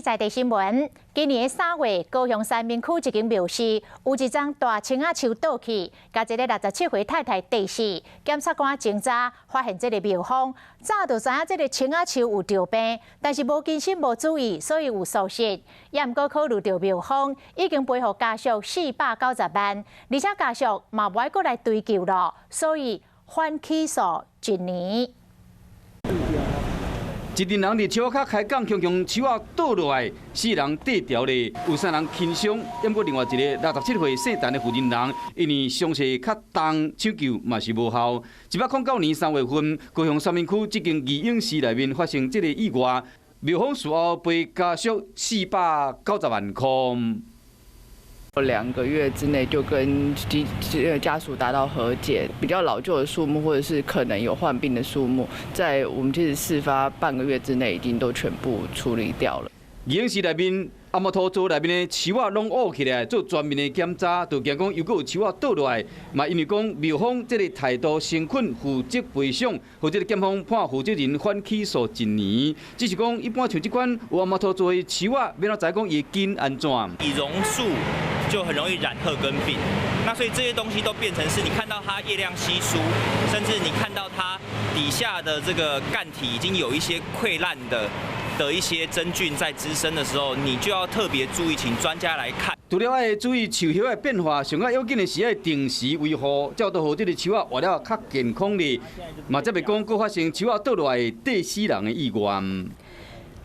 在地新聞，今年3月，高雄三民區一間廟寺有一樁大青仔樹倒去，共一个67歲太太硩死。檢察官偵查發現這个廟方早就知影這个青仔樹有著病，但是無更新無注意，所以有疏失。也毋過考慮著廟方已經賠予家屬490萬，而且家屬嘛無愛閣來追究咯，所以緩起訴一年。一陣人佇樹仔跤開講，強強樹仔倒落來，四人硩著咧，有三人輕傷。毋過另外一個67歲姓陳的婦人人，因為傷勢較重，搶救嘛是無效。109年3月份，高雄三民區這間義勇寺內面發生這个意外，廟方事後賠家屬490萬塊。 2個月之內就跟家屬達到和解，比較老舊的樹木或者是可能有患病的樹木，在我們其實事發半個月之內已經都全部處理掉了。義勇寺內面阿摩托座內面的樹仔攏挖起來做全面的檢查，就驚講又閣有樹仔倒落來，嘛因為講廟方這个態度誠懇，負責賠償，予這个檢方判負責人緩起訴一年。只是講一般像這款有阿摩托座的樹仔，欲按怎知講伊的根按怎？以榕樹就很容易染褐根病，那所以這些東西都變成是你看到它葉量稀疏，甚至你看到它底下的這個幹體已經有一些潰爛的一些真菌在滋生的時候，你就要特別注意，請專家來看。除了愛注意樹葉的變化，上較要緊的是愛定時維護，才會予這个樹仔活了較健康咧。嘛，才袂講閣發生樹仔倒落來硩死人的意外。